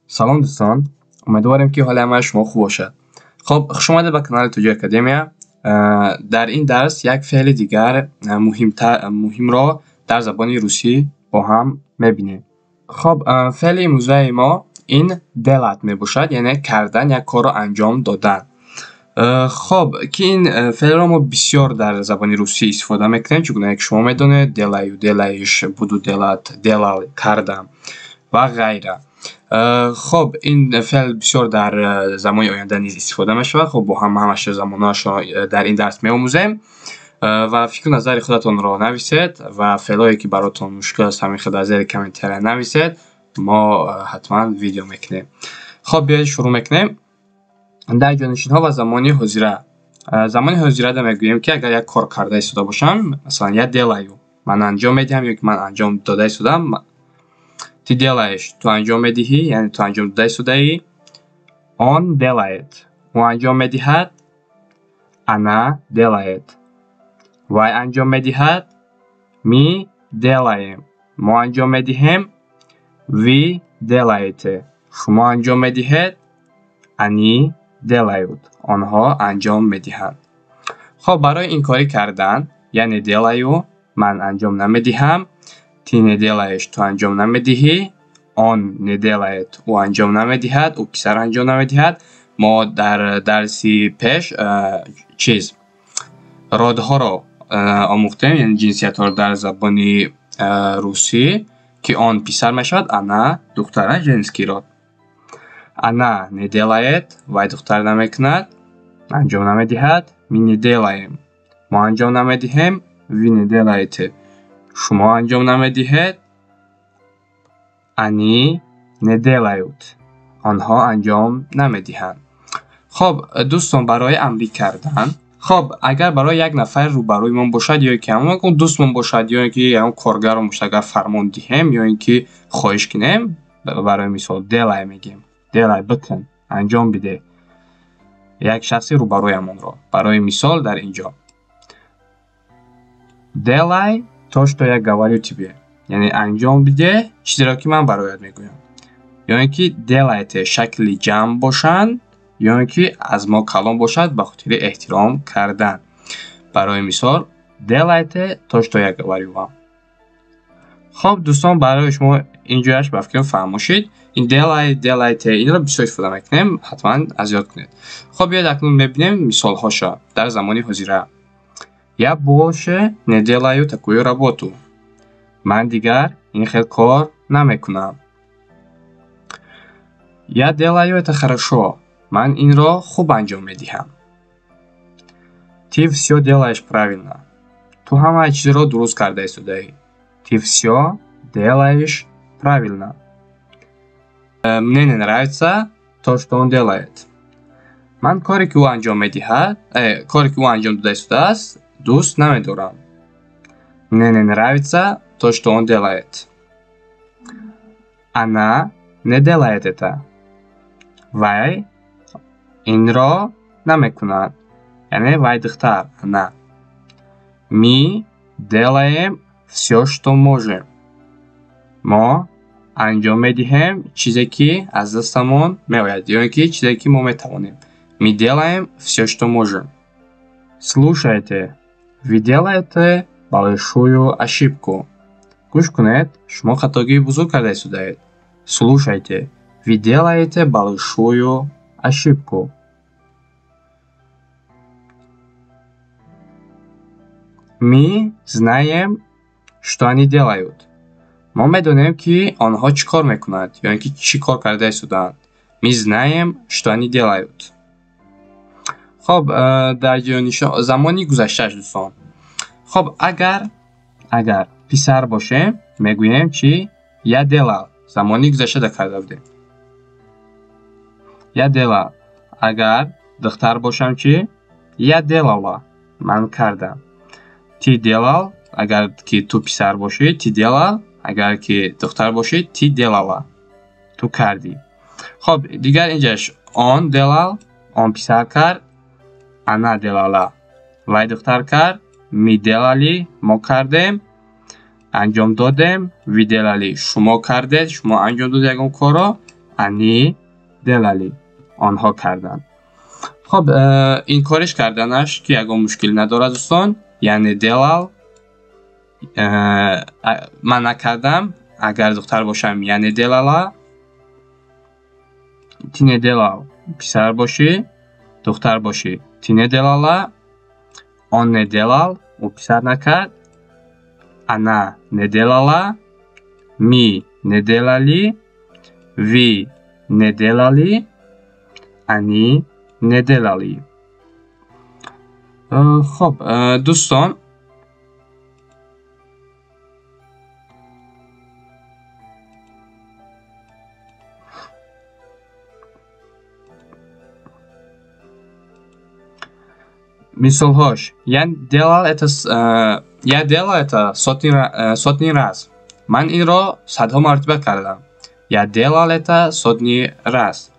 Салом дӯстон, умедворем, ки ҳоли ҳамаи шумо хуб бошад. Хоб, хуш омадед ба канали Тоҷик Академия. Дар ин дарс як феъли дигар муҳимро дар забони русӣ бо ҳам мебинем. Хоб, феъли имрӯзаи мо ин делать мебошад, яъне кардан, як корро анҷом додан. Хоб, ки ин феълро мо бисёр дар забони русӣ истифода мекунем, чӣ гуна ки шумо медонед: делаю, делаешь, буду делать, делал, кардам ва ғайра. Хоб, ин феъл бисёр дар замони оянда низ истифода мешавад. Хоб, бо ҳам ҳамаша замонҳоашро дар ин дарс меомӯзем ва фикру назари худатонро нависед ва феълҳое, ки баротон мушкил аст, ҳамин хел дар зери комментария нависед, мо ҳатман видео мекунем. Хоб, биёед, шурӯъ мекунем. Дар ҷонишинҳо ва замони ҳозира. Замони ҳозирада мегӯем, ки агар як кор карда истода бошам, масалан, я делаю, ман анҷом медиҳам ё ки ман анҷом дода истодам. Ты делаешь, ту анҷом медиҳӣ, яъне ту анҷом дода истодаӣ. Он делает, ӯ анҷом медиҳад. Она делает, вай анҷом медиҳад. Мы делаем, мо анҷом медиҳем. Вы делаете, шумо анҷом медиҳед. Они делают, онҳо анҷом медиҳанд. Хоб, барои инкорӣ кардан: я не делаю, ман анҷом намедиҳам. Ты не делаешь, ту анҷом намедиҳӣ. Он не делает, ӯ анҷом намедиҳад, ӯ писар анҷом намедиҳад. Мо дар дарси пеш чиз род ҳоро омӯхтем, яъне ҷинсиятҳоро дар забони русӣ, ки он писар мешавад, она духтара, женский род. Она не делает, вай духтар намекунад, анҷом намедиҳад. Мы не делаем, мо анҷом намедиҳем. Вы не делаете, шумо анҷом намедиҳед. Они не делают, онҳо анҷом намедиҳанд. Хоб, дӯстон, барои амрӣ кардан. Хоб, агар барои як нафар рӯбарӯимон бошад ё ки ҳамон дӯстмон бошад, ё ин ки ягон коргарон бошад, агар фармон диҳем ё ин ки хоҳиш кунем, барои мисол, делай мегӯем, делай, бикун, анҷом бидеҳ, як шахси рӯбарӯямонро. Барои мисол, дар ин ҷо: делай то, что я говорю тебе, яъне анҷом бидеҳ чизеро, ки ман бароят мегӯям. Ё ин ки делайте шакли ҷамъ бошанд, ё ин ки аз мо калон бошад, ба хотири эҳтиром кардан. Барои мисол, делайте то, что я говорю вам. Хоб, дӯстон, барои шумо ин ҷояш ба фикрам фаҳмо шид. Ин делай, делайте, инро бисёр истифода мекунем, ҳатман аз ёд кунед. Хоб, биёед, акнун мебинем мисолҳоша дар замони ҳозира. Я больше не делаю такую работу, ман дигар ин хел кор намекунам. Я делаю это хорошо, ман инро хуб анҷом медиҳам. Ты всё делаешь правильно, ту ҳамаи чизро дуруст карда истодаӣ. Ты всё делаешь правильно. Мне не нравится то, что он делает, ман коре, ки ӯ анҷом медиҳад, коре, ки ӯ анҷом дода истодааст, дӯст намедорам. Мне не нравится то, что он делает. Она не делает это, вай инро намекунад, яъне вай духтар, она. Мы делаем всё, что можем, мо анҷом медиҳем чизе, ки аз дастамон меояд, ё ин ки чизе, ки мо метавонем. Мы делаем всё, что можем. Слушайте, вы делаете большую ошибку, гӯш кунед, шумо хатогии бузург карда истодаед. Слушайте, вы делаете большую ошибку. Мы знаем, что они делают, мо медонем, ки онҳо чӣ кор мекунанд ё ин ки чӣ кор карда истодаанд. Мы знаем, что они делают. Хоб, дар замони гузаштааш, дӯстон. Хоб, агар писар бошем, мегӯем чӣ? Я делал, замони гузаштада карда будем, я делал. Агар духтар бошам чӣ? Я делала, ман кардам. Ты делал, агар ки ту писар бошӣ, ты делал, агар ки духтар бошӣ, ты делала, ту кардӣ. Хоб, дигар инҷаш: он делал, он писар кард. Она делала, вай духтар кард. Мы делали, мо кардем, анҷом додем. Вы делали, шумо кардед, шумо анҷом додед ягон корро. Они делали. Онҳо карданд. Хоб, инкориш карданаш ки ягон мушкилӣ надорад, дӯстон. Я не делал, ман накардам. Агар духтар бошам, я не делала. Ты не делал, писар бошӣ, духтар бошӣ, ты не делала. Он не делал, ӯ писар накард. Она не делала. Мы не делали. Вы не делали. Они не делали. Хоб, дӯстон, мисолҳош: я делал это, я делал это сотни раз. Ман инро садҳо маротиба кардам. Я делал это сотни раз.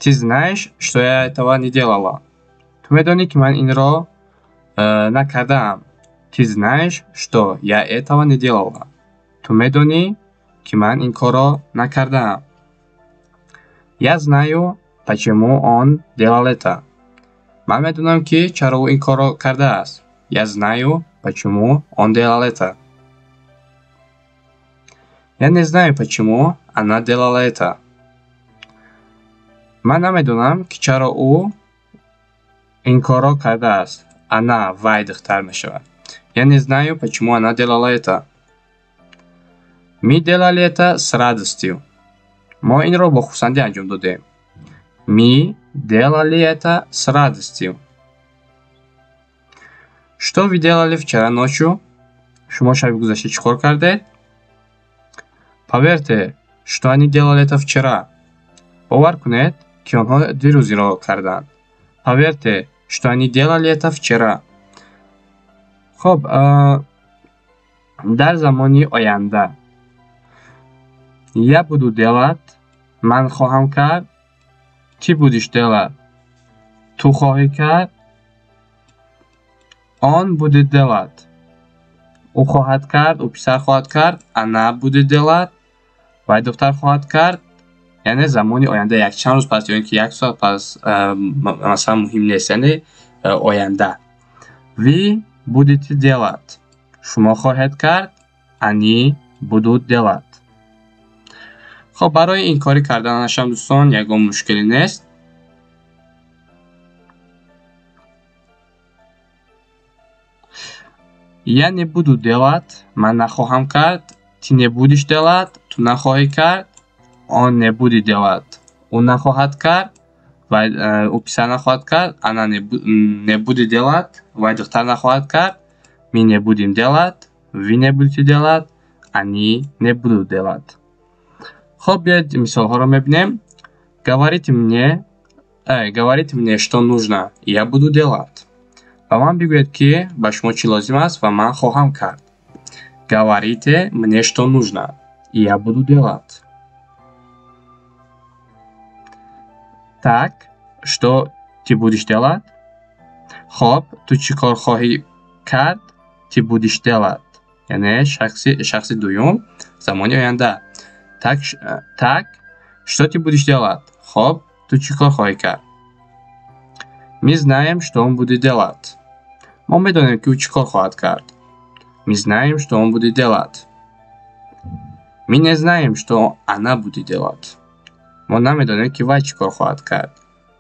Ты знаешь, что я этого не делала. Ту медонӣ, ки ман инро накардаам. Ты знаешь, что я этого не делала. Ту медонӣ, ки ман ин корро накардаам. Я знаю, почему он делал это. Ман медонам, ки чаро ӯ ин корро кардааст. Я знаю, почему он делал это. Я не знаю, почему она делала это. Ман намедонам, ки чаро ӯ ин корро кардааст. Она, вай духтар мешавад. Я не знаю, почему она делала это. Мы делали это с радостью. Мо инро бо хурсандӣ анҷом додем. Мы делали это с радостью. Что вы делали вчера ночью? Шумо шаби гузашта чӣ кор кардед? Поверьте, что они делали это вчера. Бовар кунед, ки онҳо дирӯз инро карданд. Поверьте, что они делали это вчера. Хоб, дар замони оянда. Я буду делать, ман хоҳам кард. Ты будешь делать, ту хоҳӣ кард. Он будет делать, ӯ хоҳад кард, ӯ писар хоҳад кард. Она будет делать, вай духтар хоҳад кард. Яъне замони оянда, якчанд рӯз пас ё ин ки як соат пас, масалан, муҳим нест, яъне оянда. Вы будете делать, шумо хоҳед кард. Они будут делать. Хоб, барои инкорӣ карданашам, дӯстон, ягон мушкилӣ нест. Я не буду делать, ман нахоҳам кард. Ты не будешь делать, ту нахоҳӣ кард. Он не будет делать, ӯ нахоҳад кард, вай, ӯ писар нахоҳад кард. Она не будет делать, вай духтар нахоҳад кард. Мы не будем делать, вы не будете делать, они не будут делать. Хоб, биёед мисолҳоро мебинем. Говорите мне, что нужно, я буду делать. Ба ман бигӯед, ки ба шумо чӣ лозим аст, ва ман хоҳам кард. Говорите мне, что нужно, я буду делать. Так, что ты будешь делать? Хоб, ту чӣ кор хоҳӣ кард? Ты будешь делать. Яъне шахси дуюм, замони оянда. Так, что ты будешь делать? Хоб, ту чӣ кор хоҳӣ кард? Мы знаем, что он будет делать. Мо медонем, ки ӯ чӣ кор хоҳад кард. Мы знаем, что он будет делать. Мы не знаем, что она будет делать. Мо намедонем, ки вай чӣ кор хоҳад кард.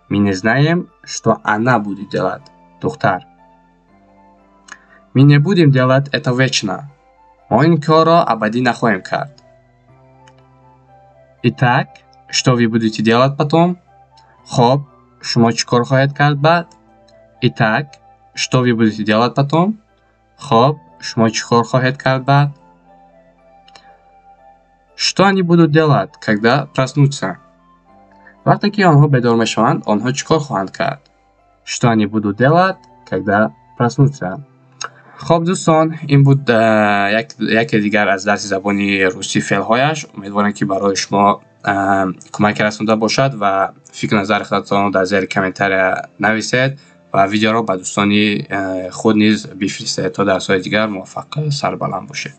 Мы не знаем, что она будет делать. Духтар. Мы не будем делать это вечно. Мо ин корро абадӣ нахоҳем кард. Итак, что вы будете делать потом? Хоб, шумо чӣ кор хоҳед кард баъд? Итак, что вы будете делать потом? Хоб, шумо чӣ кор хоҳед кард баъд? Что они будут делать, когда проснутся? Вақте ки онҳо бедор мешаванд, онҳо чӣ кор хоҳанд кард? Что они будут делать, когда проснутся? Хоб, дӯстон, ин буд яке дигар аз дарси забони русӣ, феълҳояш. Умедворам, ки барои шумо кӯмаке расонда бошад, ва фикру назари худатонро дар зери комментария нависед ва видеоро ба дӯстони худ низ бифиристед, то дарсҳои дигар муваффақ, сарбаланд бошед.